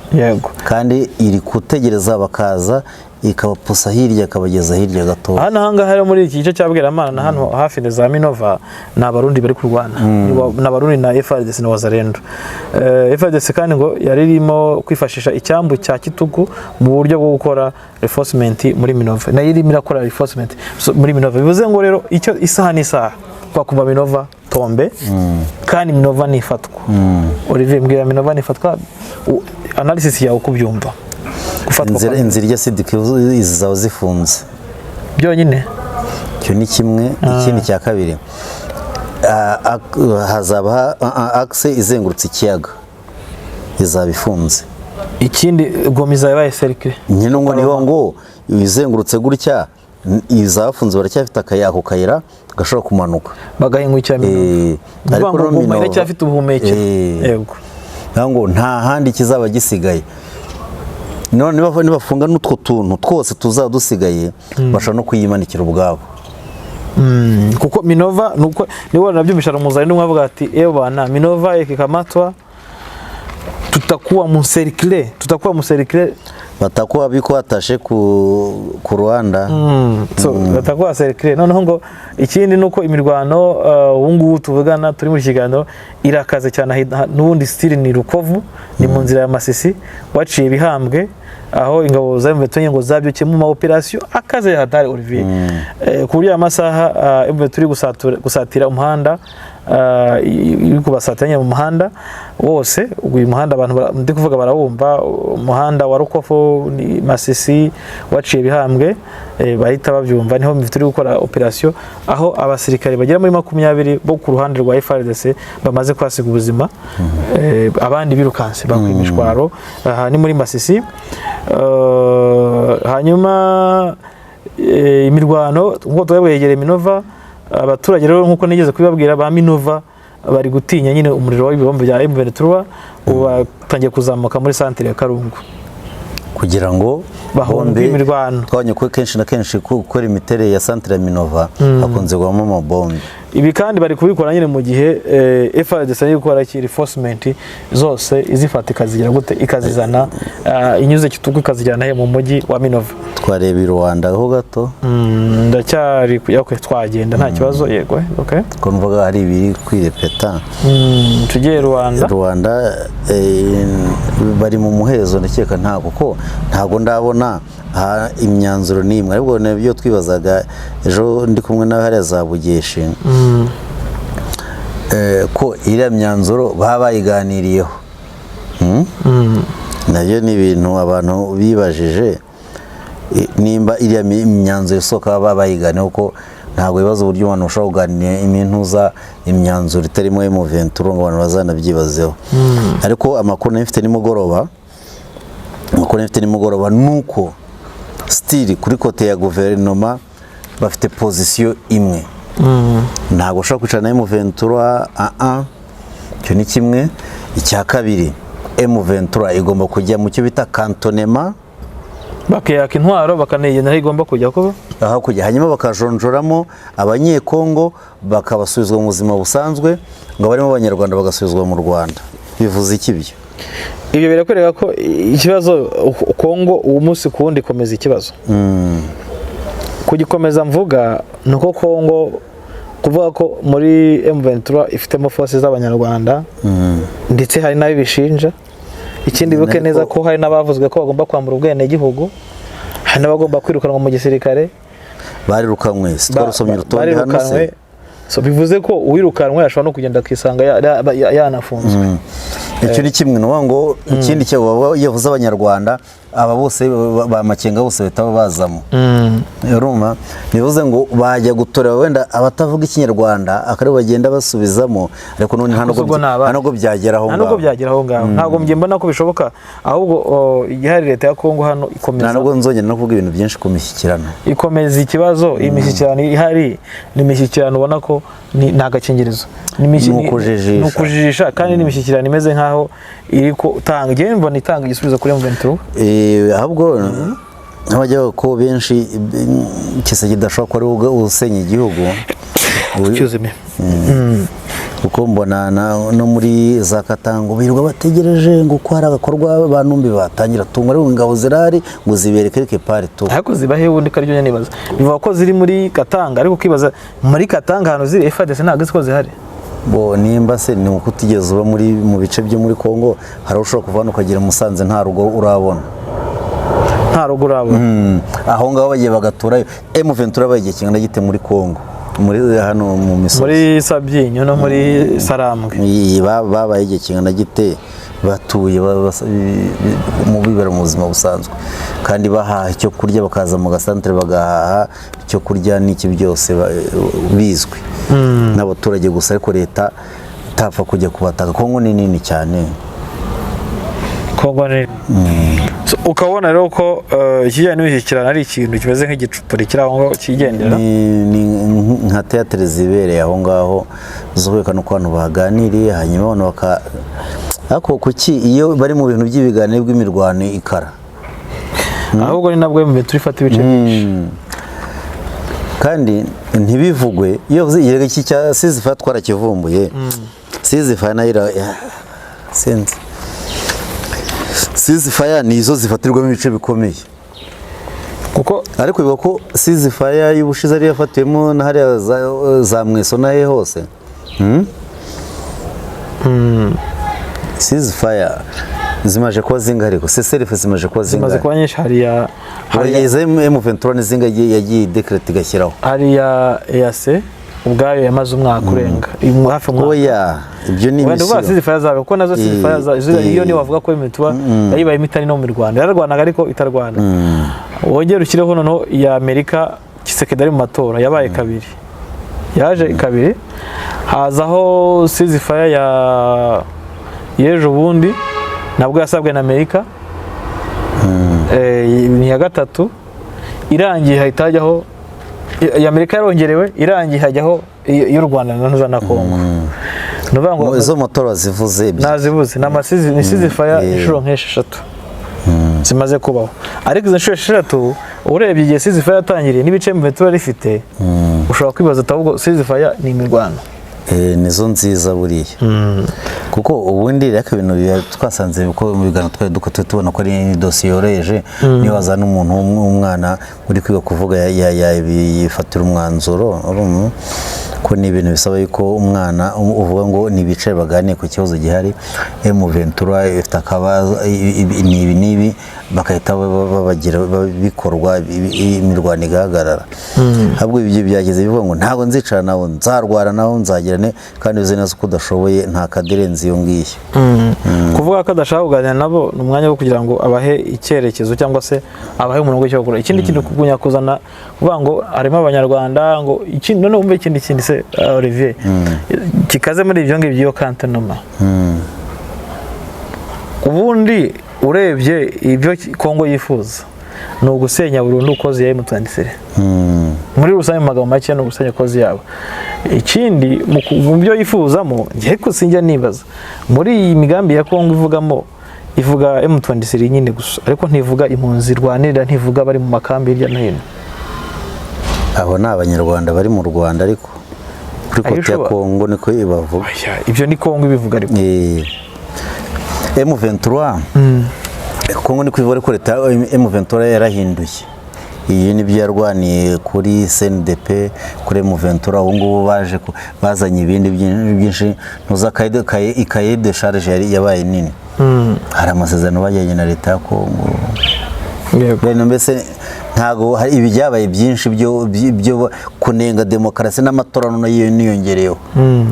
Kandi iri gutegereza bakaza ikabapusa hirya, ikabageza hirya gato. Hano ahangaha rero muri iki gice cya Bweramana na hano hafi na za Minova ni Abarundi bari kurwana. Ni Abarundi na FARDC na Wazalendo. FARDC kandi ngo yari irimo kwifashisha icyambu cya Kitugu mu buryo bwo gukora reinforcement muri Minova, nayo irimo irakora reinforcement. So, muri Minova, bivuze ngo rero icyo isaha n'isaha twakumva Minova tombe. Kandi Minova nifatwa, Olivier, mbwira, Minova nifatwa, analysis yawe uko ubyumva, gufatwa Inzira kwa inzira ijya Sud-Kivu izi zaba zifunze. Byonyine. Icyo ni kimwe. Ikindi cya kabiri, hazaba axe izengurutse ikiyaga izaba ifunze. Ikindi, Goma izaba ibaye cercle. Nyine ngo niho ngo izengurutse gutya, izafunze, baracyafite ako kayira gashobora kumanuka. Bagahingukira Minova. Ni Ariko ukuvuga ngo rero Goma iracyafite ubuhumekero. Yego. Ngira ngo nta handi kizaba gisigaye. None nibafunga n'utwo tuntu twose tuzaba dusigaye, bashobora no kuyimanikira ubwabo. Kuko Minova nuko niba nabyumvisha umuzari n'umwe avuga ati: "Ewe bana, Minova ikikamatwa tutakuwa encerclé, tutakuwa encerclé." Batakuba biko atashe ku Rwanda. So batakuwa encerclé. Noneho ngo ikindi nuko imirwano, ubu ngubu tuvugana turi muri kiganiro, irakaze cyane n'ubundi stili ni Rukovu, ni mu nzira ya Masisi waciye Bihambwe, aho ingabo za M23 ngo zabyukiye mu ma operation akaze hatari, Olivier, ku buryo aya masaha M23 gusatira umuhanda, iri kubasatira nyine mu muhanda wose. Uyu muhanda abantu ndi kuvuga barawumva, umuhanda wa Rukovu ni Masisi waciye Bihambwe, bahita babyumva. Niho turi gukora operation, aho abasirikare bagera muri 20 bo ku ruhande rwa FARDC bamaze kuhasiga ubuzima, abandi birukanse bakwiye imishwaro. Aha ni muri Masisi. Hanyuma imirwano nk'uko twabwegereye Minova, abaturage rero nk'uko nigeze kubibabwira ba Minova bari gutinya nyine umuriro w'ibibombe bya M23, ubu batangiye kuzamuka muri santere ya Karungu kugira ngo bahunge bombe. Imirwano. Twabonye ko kenshi na kenshi gukora imiterere ya santere ya Minova hakunze kubamo amabombe. Ibi kandi bari kubikora nyine mu gihe FARDC iri gukora iki, reinforcement zose izifata ikazigira gute, ikazizana inyuze Kitugu ikazijyana he, mu mujyi wa Minova. Twareba i Rwanda ho gato. Ndacyari okay, twagenda nta kibazo, yego, okay. Ko mvuga hari ibiri kwirepeta. Tugiye Rwanda. Rwanda bari mu muhezo ndakeka, nta kuko ntabwo ndabona imyanzuro n'imwe, ariko nibyo twibazaga ejo ndi kumwe nawe hariya za Bugeshi, ko iriya myanzuro baba bayiganiriyeho. Nabyo ni ibintu abantu bibajije, nimba iriya imyanzuro isohoka baba bayiganiyeho, kuko ntabwo ibibazo uburyo abantu bashobora kuganira imintuza imyanzuro itarimo M23 ngo abantu bazanabyibazeho. Ariko amakuru nari mfite nimugoroba nuko still kuri côté ya guverinoma bafite position imwe: ntabwo ushobora kwicara na M23. Aa, icyo ni kimwe. Icya kabiri, M23 igomba kujya mu cyo bita cantonnement. Bakiyaka intwaro, bakanigena aho igomba kujya kuba. Aho kujya, hanyuma bakajonjoramo Abanyekongo bakabasubizwa mu buzima busanzwe, ngo abarimo Abanyarwanda bagasubizwa mu Rwanda. Bivuze iki ibyo? Ibyo birakwereka ko ikibazo Kongo uwo munsi ku wundi ikomeza ikibazo kugikomeza. Mvuga ni uko Kongo kuvuga ko muri M23 ifitemo force z'Abanyarwanda, ndetse hari n'abibishinja. Ikindi, bibuke neza ko hari n'abavuzwe ko bagomba kwambura ubwenegihugu, hari n'abagomba kwirukanwa mu gisirikare. Barirukanywe, twarusomye urutonde hano Barirukanwe. Se. So bivuze ko uwirukanwe ashobora no kugenda akisanga yanafunzwe. Icyo ni kimwe. Ni ukuvuga ngo ikindi cyo baba iyo yavuze Abanyarwanda, aba bose ba Makenga bose bahita bazamo. Urumva bivuze ngo bajya gutora wenda abatavuga Ikinyarwanda akaribo bagenda basubizamo, ariko none nta nubwo Ubwo ni abandi. nta nubwo byagera aho Nta nubwo ngaho. Byagera aho ngaho, ntabwo njye mbona ko bishoboka. Ahubwo igihari, leta ya Kongo hano Nta ikomeza nubwo nzongera no kuvuga ibintu byinshi ku mishyikirano. Ikomeza ikibazo. Iyi mishyikirano ihari ni imishyikirano ubona ko ni agakingirizo. Ni ukujijisha. Ni ukujijisha, kandi ni imishyikirano imeze nkaho iri gutanga, njyewe mbona itanga igisubizo kuri M23. Ahubwo nk'abajya bavuga ko benshi Tshisekedi kidashobora kuba ari we usenya igihugu. Excuse me. Kuko mbona no muri za Katango birirwa bategereje ngo ko hari agakorwa ba Numbi batangira tunga, ariko ingabo zirahari ngo zibereke quelque part tu. Ariko ziba he ubundi? Karyo nibaza, bivuga ko ziri muri Katanga, ariko ukibaza muri Katanga ahantu ziri FARDC ntabwo izi ko zihari. Bo nimba se ni uko utigeze uba muri mu bice byo muri Kongo, hari aho ushobora kuva hano ukagera Musanze nta rugo urabona. Nta rugo urabona. Aho ngaho bagiye bagaturayo, M23 bagiye kingana gite muri Kongo? Muri hano mu misozi. Muri Sabyinyo no muri Sarambwe. Iyi babaye igihe kingana gite batuye mu bibera mu buzima busanzwe, kandi bahaha icyo kurya, bakaza mu gasantere bagahaha icyo kurya n'iki byose, bizwi n'abaturage gusa, ariko leta itapfa kujya kubataka. Kongo ni nini cyane. Kongo ni. So, ukabona rero ko ikijyanye n'imishyikirano ari ikintu kimeze nk'igicupuri kiri aho ngaho kigendera. Ni nka teatere zibereye aho ngaho zo kwerekana uko abantu baganiriye, hanyuma abantu baka, ariko kuki iyo bari mu bintu by'ibiganiro bw'imirwano ikara? Ahubwo ni nabwo mu turifata ibice byinshi. Kandi ntibivugwe iyo uvuze ikirego iki cya ceasefire, twarakivumbuye. Ceasefire nayo sinzi, ceasefire ni izo zifatirwamo ibice bikomeye. Kuko Ariko bivuga ko ceasefire y'ubushize ariyo yafatiwemo na hariya za Mweso n'ahe hose. Ceasefire zimaje kuba zingahe? Ariko cessez-le-feu zimaje kuba Zimaze zingahe? kuba nyinshi. Hariya hariya Urageza M23 n'izinga yagiye décréta igashyiraho. Hariya EAC ubwayo yamaze umwaka urenga, hafi umwaka. Oya, ibyo ni Wenda uvuga mission. Ceasefire zawe, kuko nazo ceasefire iyo niyo wavuga ko M23 yayibayemo itari no mu Rwanda, yararwanaga ariko itarwana. Wongere ushyireho noneho iya Amerika, Tshisekedi ari mu matora, yabaye kabiri, yaje kabiri, hazaho ceasefire ya y'ejo bundi nabwo yasabwe na Amerika. Ni iya gatatu irangiye, hahita hajyaho iya Amerika yarongerewe, irangiye hajyaho iy'u Rwanda na na Kongo. Ni ukuvuga ngo Izo motora zivuze ebyiri. Nazivuze, ni amasizi, ni ceasefire inshuro nk'esheshatu zimaze kubaho. Ariko izo nshuro esheshatu, urebye igihe ceasefire yatangiriye n'ibice M23 rifite, ushobora kwibaza ati ahubwo ceasefire ni imirwano. Nizo nziza buriya, kuko ubundi reka ibintu twasanze ko mu biganiro twari dukora tubona ko ari dosiye yoroheje. Niyo wazana umuntu w'umwana uri kwiga kuvuga, yifatira umwanzuro. Urumva ko ni ibintu bisaba yuko umwana uvuga ngo nibicare baganire ku kibazo gihari, M23 ifite akabazo ni ibi n'ibi, bagahita babagira bikorwa, imirwano igahagarara. Ahubwo ibyo byageze bivuga ngo ntabwo nzicara nabo, nzarwana nabo, nzagira ne, kandi uzi neza ko udashoboye, nta kaderenze iyo ngiyo. Kuvuga ko adashaka kuganira nabo ni umwanya wo kugira ngo abahe icyerekezo cyangwa se abahe umurongo w'icyo gukora. Ikindi kintu, kugumya kuzana kuvuga ngo harimo Abanyarwanda, ngo ikindi noneho wumve ikindi kintu se, Olivier, kikaze muri ibyo ngibyo, iyo cantonnement. Ubundi urebye ibyo Kongo yifuza ni ugusenya burundu cause ya M23. Muri rusange, mu magambo make, ni ugusenya cause yabo. Ikindi mu byo yifuzamo, njye ko sinjya nibaza muri iyi migambi ya Kongo ivugamo, ivuga M23 nyine gusa, ariko ntivuga impunzi zirwanirira, ntivuga bari mu makambi hirya no hino. Abo ni Abanyarwanda bari mu Rwanda, ariko kuri Are you côté ya sure? Kongo niko ibavuga. Oya, ibyo ni Kongo ibivuga ariko. M23 Kongo niko ivuga, ariko leta ya M23 yarahinduye. Iyi nibyo yarwaniye kuri CNDP, kuri M23. Ubu ngubu baje bazanye ibindi byinshi. Ntuza ikaye de charge yari yabaye nini. Hari amasezerano bajyanye na leta ya Kongo. Bene mbese ntago hari ibi byabaye byinshi byo kunenga demokarasi n'amatora, noneho niyongereyeho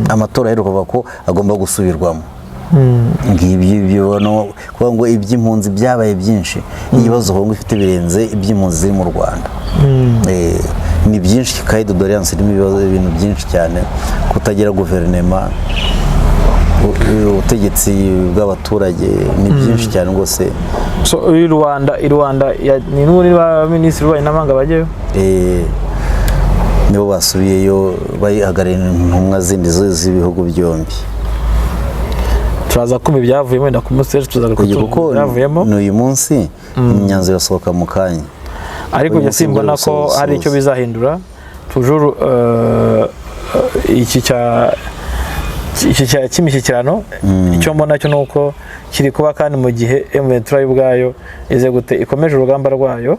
amatora aheruka ko agomba gusubirwamo. Ngibyo ibyo no kuvuga ngo iby'impunzi byabaye byinshi. Ibibazo Kongo ifite birenze iby'impunzi ziri mu Rwanda. Ni byinshi, cahier de doléances irimo ibibazo, ibintu byinshi cyane: kutagira guverinema, ubutegetsi bw'abaturage, ni byinshi cyane rwose. So i Rwanda, i Rwanda ni n'ubundi ba minisitiri w'ububanyi n'amahanga bajyayo. Nibo basubiyeyo bahagarariye intumwa zindi z'ibihugu byombi. Turaza kumva ibyavuyemo wenda ku munsi w'ejo, tuzaza Kugira kutumva kuko ibyavuyemo. Ni uyu munsi imyanzuro irasohoka mu kanya. Ariko Uyu njye munsi simbona nibwo ko hari icyo bizahindura toujours iki cya cy'imishyikirano. Icyo mbona cyo ni uko kiri kuba kandi mu gihe M23 yo ubwayo ize gute ikomeje urugamba rwayo,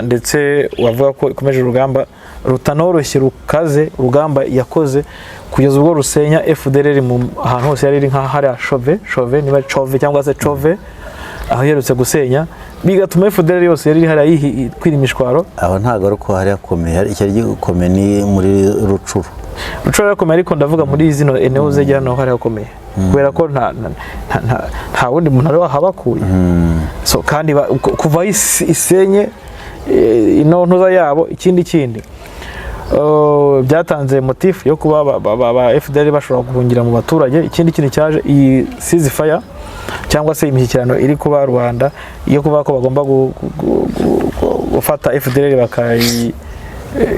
ndetse wavuga ko ikomeje urugamba rutanoroshye, rukaze, urugamba yakoze kugeza ubwo rusenya FDLR mu ahantu hose yari iri, nka hariya Chove, Chove niba Chove cyangwa se Chove, aho iherutse gusenya. Bigatuma FDLR yose yari iri hariya kwira imishwaro. Aho ntabwo ari uko hari hakomeye, hari icyari gikomeye ni muri Rucuru. Rucuru yarakomeye, ariko ndavuga muri zino eneo zegera hano hari hakomeye, kubera ko nta wundi muntu wari wahabakuye. So kandi kuva aho isenye ino ntuza yabo. Ikindi byatanze motif yo kuba ba FDLR bashobora guhungira mu baturage. Ikindi kintu cyaje, iyi ceasefire cyangwa se imishyikirano iri kuba Rwanda, yo kuba ko bagomba gufata FDLR bakayi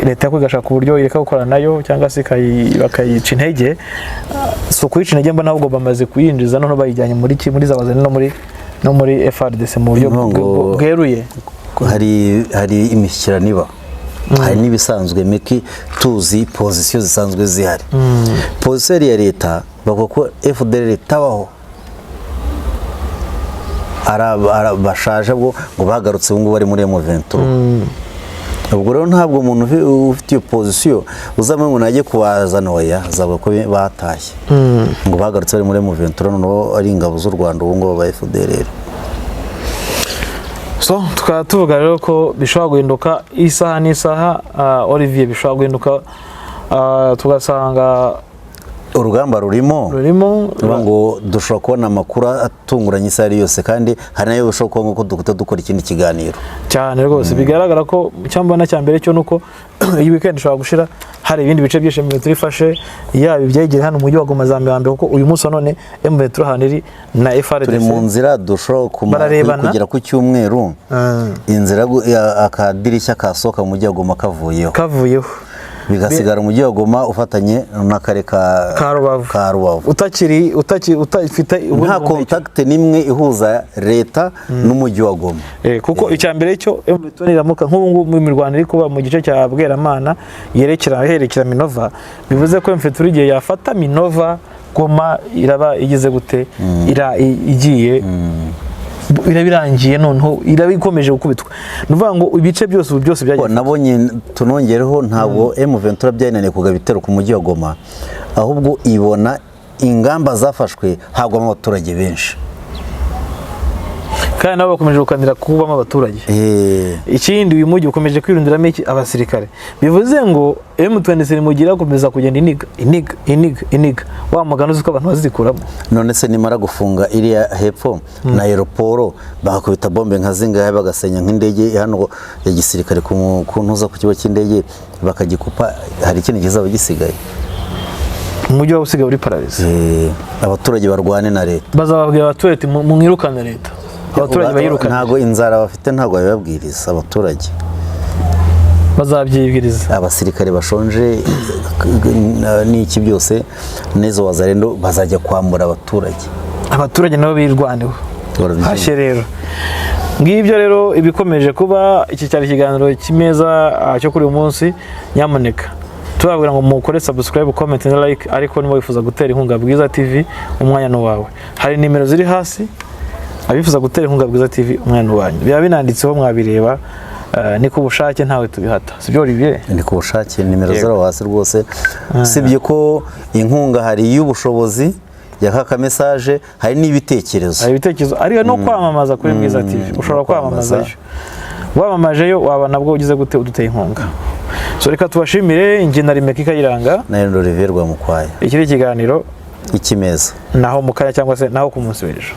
leta yo igashaka uburyo ireka gukorana nayo cyangwa se bakayica intege. Si ukuyica intege mbona, ahubwo bamaze kuyinjiza, noneho bayijyanye muri ki, muri za Wazalendo no muri FARDC mu buryo Ngo bweruye. Hari imishyikirano iba, hari n'ibisanzwe miki tuzi position zisanzwe zihari. Position ya leta bavuga ko FDLR itabaho, bashaje bwo ngo bagarutse ubu ngubu bari muri M23. Ubwo rero ntabwo umuntu ufite iyo position uzamwe ngo najye kubazana, oya, azavuga ko batashye, ngo bagarutse bari muri M23, noneho ari ingabo z'u Rwanda ubu ngubu ba FDLR. So tukaba tuvuga rero ko bishobora guhinduka isaha n'isaha, Olivier, bishobora guhinduka, tugasanga urugamba rurimo rurimo. Tuvuga ngo dushobora kubona amakuru atunguranye isaha ari yose, kandi hari nayo bishobora kuba nk'uko duhita dukora ikindi kiganiro. Cyane rwose. Bigaragara ko cyambona cya mbere cyo nuko iyi weekend ishobora gushira hari ibindi bice byinshi M23 ifashe, yaba ibyegereye hano umujyi wa Goma za Mbambe, kuko uyu munsi wa none M23 ahantu iri na FARDC Turi mu nzira dushobora Bararebana. kugera ku cyumweru, inzira akadirishya kasohoka mu mujyi wa Goma kavuyeho, kavuyeho, bigasigara umujyi wa Goma ufatanye n'akarere ka ka Rubavu. Ka Rubavu. Utakiri utafite ubundi Nta buhumekero. contact n'imwe ihuza leta n'umujyi wa Goma. Kuko icya mbere cyo M23 iramuka nk'ubu ngubu mu mirwano iri kuba mu gice cya Bweramana yerekera herekera Minova, bivuze ko M23 igihe yafata Minova, Goma iraba igize gute? Igiye iraba irangiye, noneho iraba ikomeje gukubitwa. Ni ukuvuga ngo ibice byose ubu byose byagiye. Nabonye tunongereho, ntabwo M23 byayinaniye kugaba ibitero ku mujyi wa Goma, ahubwo ibona ingamba zafashwe hagwamo abaturage benshi. Kandi nabo bakomeje gukanira kubamo abaturage. Ikindi, uyu mujyi ukomeje kwirundiramo iki? Abasirikare. Bivuze ngo M23 mugira gukomeza kugenda iniga, iniga, iniga, iniga, wa mugani uzi ko abantu bazikuramo. None se nimara gufunga iriya hepfo na aéroport, bakakubita bombe nka zingahe, bagasenya nk'indege hano ya gisirikare ku ntuza ku kigo cy'indege bakagikupa, hari ikindi kizaba gisigaye? Umujyi waba usigaye uri paralysé. Abaturage barwane na leta. Bazababwira abaturage ati: "Mwirukane leta." Abaturage bayirukane. Ntabwo inzara bafite, ntabwo babibabwiriza abaturage. Bazabyibwiriza. Abasirikare bashonje n'iki byose n'izo Wazalendo bazajya kwambura abaturage. Abaturage nabo birwaneho. Barabyumva. Hashye rero, ngibyo rero ibikomeje kuba. Iki cyari ikiganiro cy'imeza cyo kuri uyu munsi. Nyamuneka tubabwira ngo mukore subscribe, comment na like, ariko niba wifuza gutera inkunga Bwiza TV, umwanya ni uwawe. Hari nimero ziri hasi. Abifuza gutera inkunga Bwiza TV, umwanya ni uwanyu, biba binanditseho, mwabireba. Ni ku bushake, ntawe tubihata, sibyo Olivier? Ni ku bushake, nimero Yego. zero hasi rwose. Usibye ko inkunga hari iy'ubushobozi ya kaka message, hari n'ibitekerezo. Hari ibitekerezo, ariko no kwamamaza kuri Bwiza TV ushobora No kwamamaza. kwamamazayo. Wamamajeyo waba nabwo ugize gute? Uduteye inkunga. So reka tubashimire. Njye na Rimeka Kayiranga Na Olivier Rwamukwaya. Iki ni ikiganiro Ikimeza. Naho mu kanya cyangwa se naho ku munsi w'ejo.